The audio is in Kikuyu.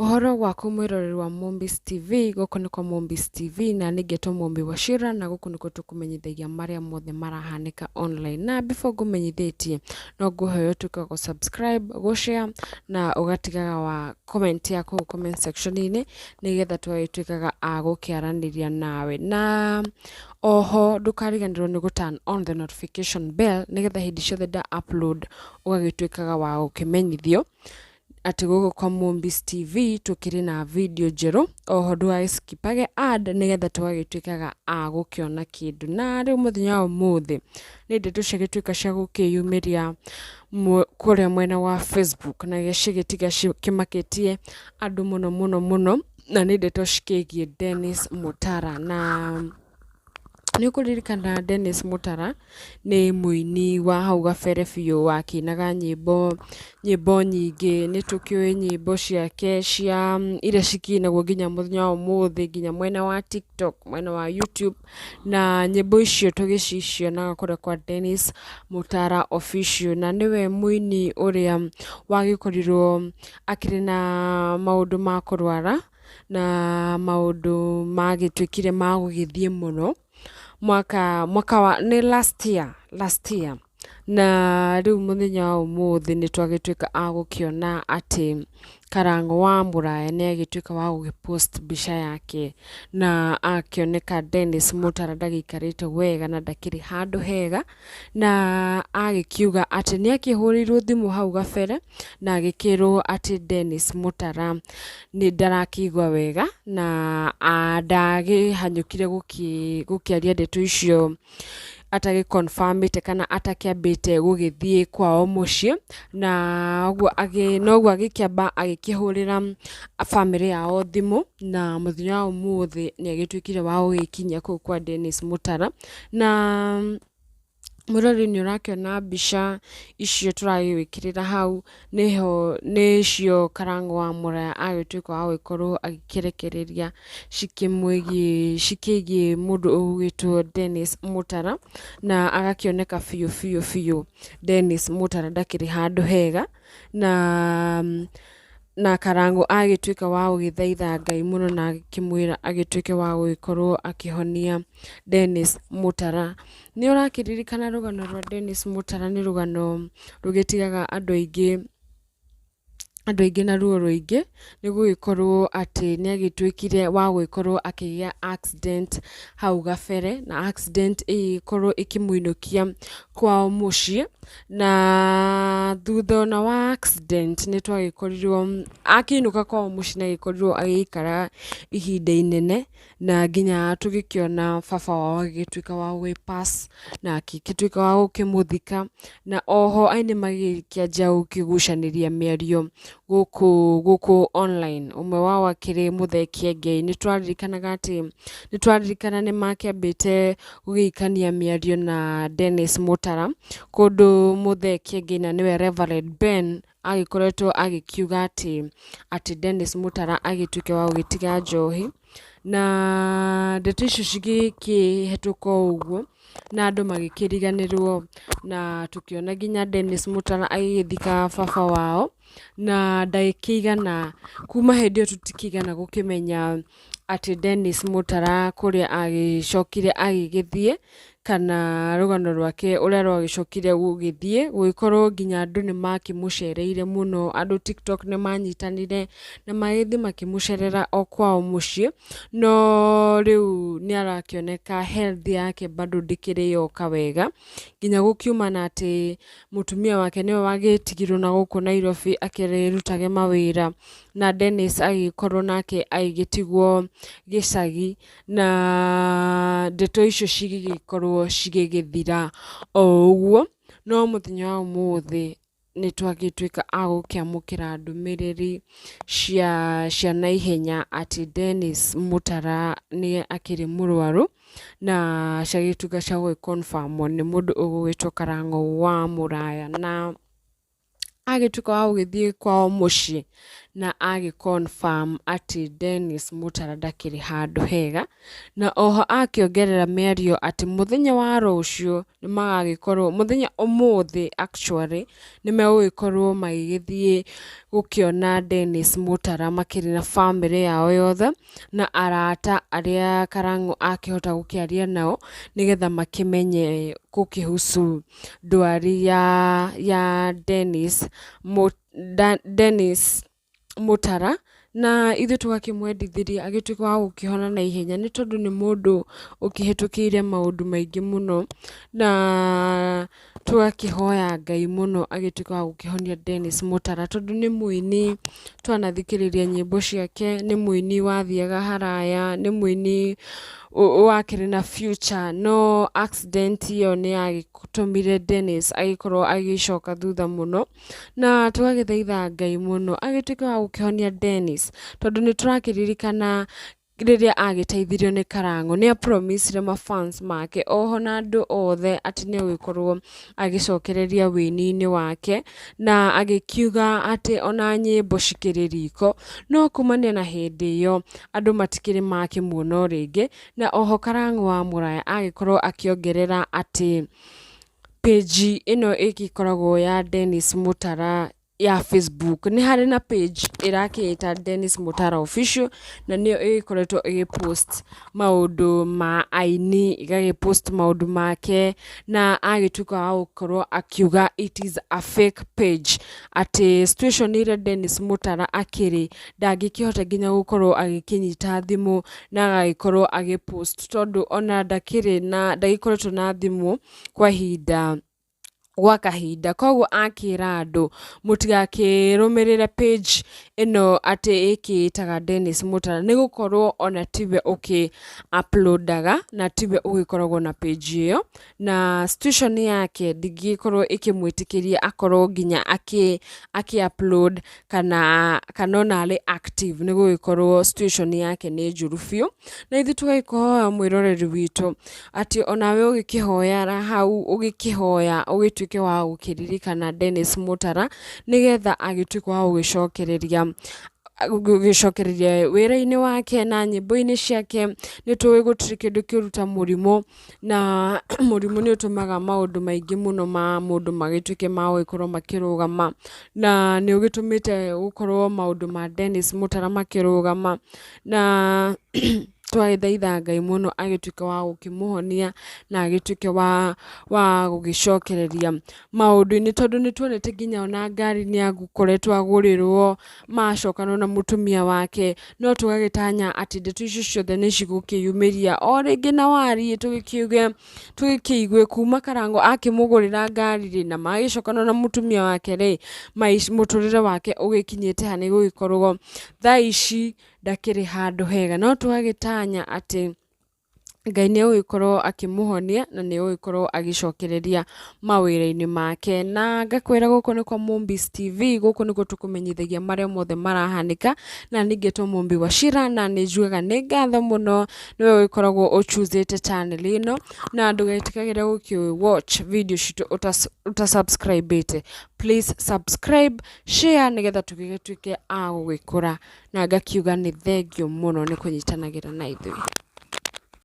Ũhoro waku mwĩroreri wa Mombis TV, gũkũ nĩ kwa Mombis TV na nĩ ngetwo Mombi Wachira na gũkũ nĩkuo tũkũmenyithagia marĩa mothe marahanĩka online. Na before ngũmenyithĩtie no ngũhoya ũtuĩke wa gũ subscribe, gũ share na ũgatigaga wa comment yaku comment section -inĩ nĩgetha tũgagĩtuĩkaga a gũkĩaranĩria nawe. Na oho ndũkariganĩrwo nĩ gũ turn on the notification bell nĩgetha hĩndĩ ciothe nda upload ũgagĩtuĩkaga wa gũkĩmenyithio atĩ gũkũ kwa Mombis TV tũkĩrĩ na video njerũ. Oho ndũgagĩskipage ad nĩgetha tũgagĩtuĩkaga a gũkĩona kĩndũ. Na rĩu mũthenya wa ũmũthĩ nĩ ndeto ciagĩtuĩka cia gũkĩyumĩria kũrĩa mwena wa Facebook na cigĩtiga cikĩmakĩtie andũ mũno mũno mũno, na nĩ ndeto cikĩgiĩ Dennis Mutara. Na nĩ ũkũririkana Dennis Mutara nĩ mũini wa hau gabere biũ wakĩinaga nyĩmbo, nyĩmbo nyingĩ. Nĩ tũkĩũĩ nyĩmbo ciake cia iria cikĩinagwo nginya mũthenya wa ũmũthĩ, nginya mwena wa TikTok, mwena wa YouTube, na nyĩmbo icio tũgĩcicionaga kũrĩa kwa Dennis Mutara Official. Na nĩwe mũini ũrĩa wagĩkorirwo akĩrĩ na maũndũ ma kũrwara na maũndũ magĩtuĩkire ma gũgĩthiĩ mũno mwaka mwaka wa nĩ last year, last year. Na rĩu mũthenya wa ũmũthĩ nĩ twagĩtuĩka a gũkĩona atĩ Karangũ wa Mũraya nĩ agĩtuĩka wa gũgĩ post mbica yake na akĩoneka Dennis Mutara ndagĩikarĩte wega na ndakĩrĩ handũ hega, na agĩkiuga atĩ nĩ akĩhũrĩirwo thimũ hau gabere na agĩkĩrwo atĩ Dennis Mutara nĩ ndarakĩigua wega na ndakĩhanyũkire gũkĩaria ndeto icio atagĩ confirm ĩte kana atakĩambĩte gũgĩthiĩ kwao mũciĩ, na ũguo noguo agĩkĩamba agĩkĩhũrĩra bamĩrĩ yao thimũ, na mũthenya wa ũmũthĩ nĩ agĩtuĩkire wa gũgĩkinya kũu kwa Dennis Mutara. Na mwĩroreri nĩ ũrakĩona mbica icio tũragĩgwĩkĩrĩra hau, nĩho nĩcio Karangũ wa Mũraya agĩtuĩka wa gũgĩkorwo agĩkĩrekereria cikĩmwĩgiĩ cikĩgiĩ mũndũ ũgwĩtwo Dennis Mutara, na agakĩoneka biũ biũ biũ Dennis Mutara ndakĩrĩ handũ hega, na na Karangũ agĩtuĩka wa gũgĩthaitha Ngai mũno na agĩkĩmwĩra agĩtuĩke wa gũgĩkorwo akĩhonia Dennis Mutara. Nĩ ũrakĩririkana rũgano rwa Dennis Mutara? Nĩ rũgano rũgĩtigaga andũ aingĩ, andũ aingĩ na ruo rũingĩ, nĩ gũgĩkorwo atĩ nĩ agĩtuĩkire wa gũgĩkorwo akĩgĩa accident hau gabere, na accident ĩgĩkorwo ĩkĩmũinũkia kwao mũciĩ. Na thutha ona wa accident nĩ twagĩkorirwo akĩinũka kwao mũciĩ nĩ agĩkorirwo agĩikara ihinda inene, na nginya tũgĩkĩona baba wao agĩgĩtuĩka wa gũgĩ pass na agĩgĩtuĩka wa gũkĩmũthika. Na oho aini magĩkĩanjia gũkĩgucanĩria mĩario gũkũ gũkũ online, ũmwe wao akĩrĩ Muthee Kiengei. Nĩ twaririkanaga atĩ nĩ twaririkana nĩ makĩambĩte gũgĩikania mĩario na Dennis Mutara, kũndũ Muthee Kiengei na nĩwe Reverend Ben agĩkoretwo agĩkiuga atĩ Dennis Mutara agĩtuĩke wa gũgĩtiga njohi, na ndeto icio cigĩkĩhetũka o ũguo na andũ magĩkĩriganĩrwo, na tũkĩona nginya Dennis Mutara agĩgĩthika baba wao, na ndagĩka igana kuma hĩndĩ ĩyo tũtikĩigana gũkĩmenya atĩ Dennis Mutara kũrĩa agĩcokire agĩgĩthiĩ, kana rũgano rwake ũrĩa rwagĩcokire gũgĩthiĩ, gũgĩkorwo nginya andũ nĩ makĩmũcereire mũno, andũ TikTok nĩ manyitanire na magĩthiĩ makĩmũcerera o kwao mũciĩ, no rĩu nĩ arakĩoneka health yake bado ndĩkĩrĩ yoka wega, nginya gũkiumana atĩ mũtumia wake nĩwe wagĩtigirwo na gũkũ Nairobi akĩrutage mawĩra, na Dennis agĩkorwo nake agĩgĩtigwo gĩcagi, na ndeto icio cigĩgĩkorwo cigĩgĩthira o ũguo. No mũthenya wa ũmũthĩ nĩ twagĩtuĩka a gũkĩamũkĩra ndũmĩrĩri cia naihenya atĩ Dennis Mutara nĩ akĩrĩ mũrwaru, na ciagĩtuĩka cia gũgĩ confirm wo nĩ mũndũ ũgũgĩtwo Karangũ wa Mũraya. Na agĩtuĩka wa gũgĩthiĩ kwao mũciĩ. na agĩ confirm atĩ Dennis Mutara ndakĩrĩ handũ hega, na oho akĩongerera mĩario atĩ mũthenya wa rũciũ nĩ magagĩkorwo, mũthenya ũmũthĩ actually, nĩ megũgĩkorwo magĩgĩthiĩ gũkĩona Dennis Mutara makĩrĩ na bamĩrĩ yao yothe, na arata arĩa Karang'ũ akĩhota gũkĩaria nao, nĩgetha makĩmenye gũkĩhusu ndwari ya Dennis Mutara, na ithuĩ tũgakĩmwendithĩria agĩtuĩke wa gũkĩhona na ihenya, nĩ tondũ nĩ mũndũ ũkĩhĩtũkĩire maũndũ maingĩ mũno, na tũgakĩhoya Ngai mũno agĩtuĩke wa gũkĩhonia Dennis Mutara, tondũ nĩ mũini twanathikĩrĩria nyĩmbo ciake, nĩ mũini wathiaga haraya, nĩ mũini wakĩrĩ na future, no accident ĩyo nĩ yagĩtũmire Dennis agĩkorwo agĩcoka thutha mũno, na tũgagĩthaitha Ngai mũno agĩtuĩke wa gũkĩhonia Dennis, tondũ nĩ tũrakĩririkana rĩrĩa agĩteithirio nĩ Karang'ũ, nĩ a promise ire ma fans make oho na andũ othe atĩ nĩ egũgĩkorwo agĩcokereria wũini-inĩ wake, na agĩkiuga atĩ ona nyĩmbo cikĩrĩ riko, no kumania na hĩndĩ ĩyo andũ matikĩrĩ makĩmuona o rĩngĩ, na oho Karang'ũ wa Mũraya agĩkorwo akĩongerera atĩ page ĩno ĩgĩkoragwo ya Dennis Mutara ya Facebook, nĩ harĩ na page ĩrakĩĩta Dennis Mutara Official, na nĩyo ĩgĩkoretwo ĩgĩ post maũndũ ma aini, ĩgagĩ post maũndũ make, na agĩtuĩka wa gũkorwo akiuga it is a fake page, atĩ situation ĩrĩa Dennis Mutara akĩrĩ, ndangĩkĩhota nginya gũkorwo agĩkĩnyita thimũ na agagĩkorwo agĩ post, tondũ ona ndakĩrĩ na ndagĩkoretwo na thimũ kwa ihinda gwa kahinda. Koguo akĩra andũ mũtigakĩrũmĩrĩre page ĩno atĩ ĩkĩĩtaga Dennis Mutara, nĩ gũkorwo ona tiwe ũkĩ upload aga na tiwe ũgĩkoragwo na page ĩyo, na situation yake ndĩngĩgĩkorwo ĩkĩmwĩtĩkĩria akorwo nginya akĩ upload kana ona arĩ active, nĩ gũgĩkorwo situation yake nĩ njũru biũ. Na ithuĩ tũgagĩkũhoya mwĩroreri witũ atĩ onawe ũgĩkĩhoyara hau, ũgĩkĩhoya ũgĩtuĩke wa gũkĩririkana Dennis Mutara, nĩgetha agĩtuĩke wa gũgĩcokereria wĩra-inĩ wake na nyĩmbo-inĩ ciake. Nĩ tũĩ gũtirĩ kĩndũ kĩũru ta mũrimũ, na mũrimũ nĩ ũtũmaga maũndũ maingĩ mũno ma mũndũ magĩtuĩke ma gũgĩkorwo makĩrũgama, na nĩ ũgĩtũmĩte gũkorwo maũndũ ma Dennis Mutara makĩrũgama, na twagĩthaitha Ngai mũno agĩtuĩke wa gũkĩmũhonia na agĩtuĩke wa gũgĩcokereria maũndũ-inĩ, tondũ nĩ tuonete nginya ona ngari nĩ agũkoretwo agũrĩrwo macokanwo na mũtumia wake, no tũgagĩtanya atĩ ndeto icio ciothe nĩ cigũkĩyumĩria o rĩngĩ na wariĩ, tũgĩkiuge tũgĩkĩigue kuma Karangũ akĩmũgũrĩra ngari rĩ, na magĩcokana na mũtumia wake rĩ, mũtũrĩre wake ũgĩkinyĩte ha, nĩ gũgĩkorwo thaa ici ndakĩrĩ handũ hega, no tũgagĩtanya atĩ Ngai nĩ egũgĩkorwo akĩmũhonia na nĩ egũgĩkorwo agĩcokereria mawĩra-inĩ make. Na ngakwĩra gũkũ nĩ kwa Mombis TV, gũkũ nĩkuo tũkũmenyithagia marĩa mothe marahanĩka, na niĩ ngetwo Mombi Wachira, na nĩ njugaga nĩ ngatho mũno nĩwe ũgĩkoragwo ũchusĩte channel ĩno, na ndũgetĩkagĩre gũkĩ watch video citũ ũta subscribe ĩte. Please subscribe, share, nĩgetha tũgĩtuĩke a gũgĩkũra, na ngakiuga nĩ thengiũ mũno nĩ kũnyitanagĩra na ithuĩ.